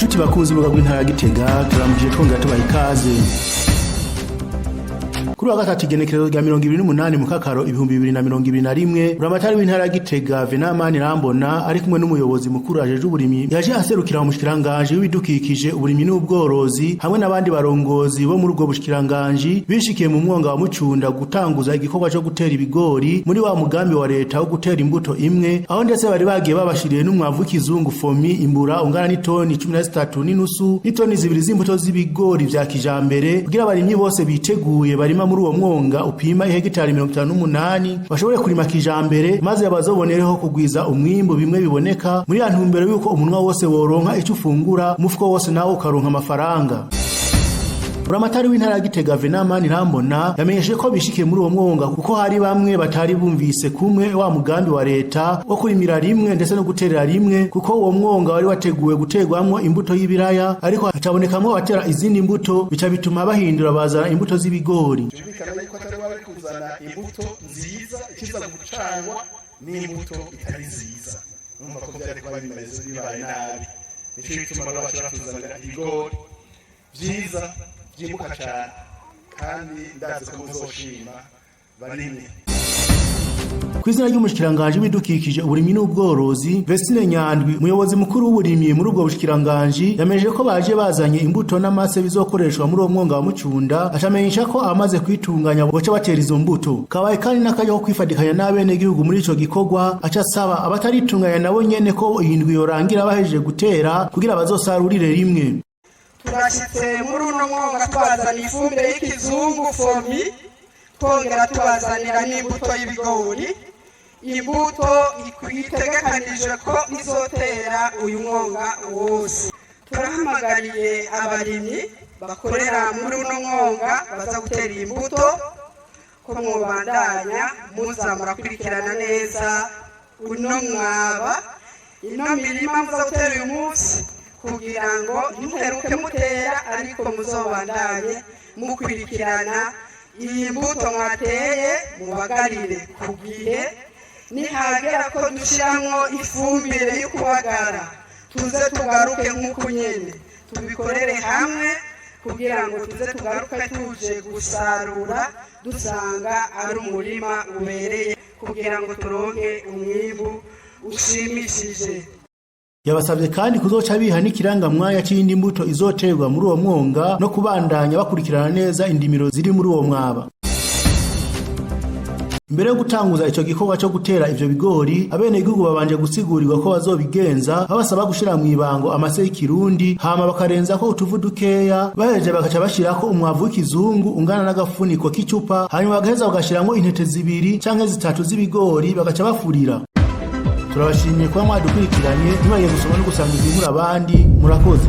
Nshuti bakunzi b'urubuga rw'intara ya Gitega, turamukije twongera tubaha ikaze. Kuri wa gatatu, igenekerezo rya 28 Mukakaro 2021, buramatari w'intara ya Gitega Venamani Rambona ari kumwe n'umuyobozi mukuru ajejwe uburimyi yaje aserukira umushikiranganji w'ibidukikije, uburimyi n'ubworozi, hamwe n'abandi barongozi bo muri ubwo bushikiranganji, bishikiye mu mwonga wa Mucunda gutanguza igikorwa co gutera ibigori muri wa mugambi wa leta wo gutera imbuto imwe, aho ndetse bari bagiye babashiriye n'umwavu w'ikizungu Fomi Imbura ungana n'itoni 13.5 n'itoni 2 z'imbuto z'ibigori vya kijambere, kugira abarimyi bose biteguye barima muri uwo mwonga upima ihegitari 58 bashobore kurima kijambere, maze bazobonereho kugwiza umwimbu bimwe biboneka, muri ya ntumbero yuko umunwa wose woronka ico ufungura, umufuko wose nawo ukaronka amafaranga. Buramatari w'intara ya Gitega Venamani Rambona yamenyesheje ko bishikiye muri uwo mwonga kuko hari bamwe batari bumvise kumwe wa mugambi wa leta wo kurimira rimwe ndetse no guterera rimwe, kuko uwo mwonga wari wateguwe guterwamwo imbuto y'ibiraya, ariko hacabonekamwo abatera izindi mbuto, bica bituma bahindura bazana imbuto z'ibigori. Byumvikana yuko atari wari kuzana imbuto nziza ikiza gucangwa n'imbuto itari nziza. Urumva ko byari kuba bimeze bibaye nabi. Nicyo gituma rero baca batuzanira ibigori vyiza vyimbuka cane, kandi ndazi ko muzoshima barimye. Kw'izina ry'umushikiranganji w'ibidukikije, uburimyi n'ubworozi, Vestine Nyandwi, umuyobozi mukuru w'uburimyi muri ubwo bushikiranganji, yameje ko baje bazanye imbuto n'amase bizokoreshwa muri uwo mwonga wa Mucunda, acamenyesha ko amaze kwitunganya boca batera izo mbuto. Kabaye kandi n'akaryo ko kwifadikanya n'abenegihugu muri ico gikorwa, aca asaba abataritunganya nabo nyene ko iyi ndwi yorangira bahejeje gutera kugira bazosarurire rimwe. Turashyitse muri uno mwonga twazana ifumbire y'ikizungu Fomi, twongera tubazanira n'imbuto y'ibigori, imbuto itegekanije ko izotera uyu mwonga wose. Turahamagariye abarimyi bakorera muri uno mwonga baza gutera iyi mbuto ko mwobandanya muza murakurikirana neza uno mwaba, ino mirima muza gutera uyu munsi, kugira ngo ntimuheruke mutera, ariko muzobandanye mukurikirana iyi mbuto mwateye, mubagarire ku gihe. Nihagera ko dushyiramo ifumbire yo kubagara, tuze tugaruke nk'uku nyene tubikorere hamwe, kugira ngo tuze tugaruke tuje gusarura dusanga ari umurima ubereye, kugira ngo turonke umwimbu ushimishije. Yabasabye kandi kuzoca biha n'ikirangamwanya c'iyindi mbuto izoterwa muri uwo mwonga no kubandanya bakurikirana neza indimiro ziri muri uwo mwaba. Imbere yo gutanguza ico gikorwa co gutera ivyo bigori, abenegihugu babanje gutsigurirwa ko bazobigenza, babasaba gushira mw'ibango amase y'ikirundi, hama bakarenzako utuvu dukeya, bahejeje bagaca bashirako umwavu w'ikizungu ungana n'agafuniko k'icupa, hanyuma bagaheza bagashiramwo intete 2 canke 3 z'ibigori, bagaca bafurira. Turabashimiye kuba mwadukurikiranye. Ntibagiye gusoma no gusangiza inkuru abandi. Murakoze.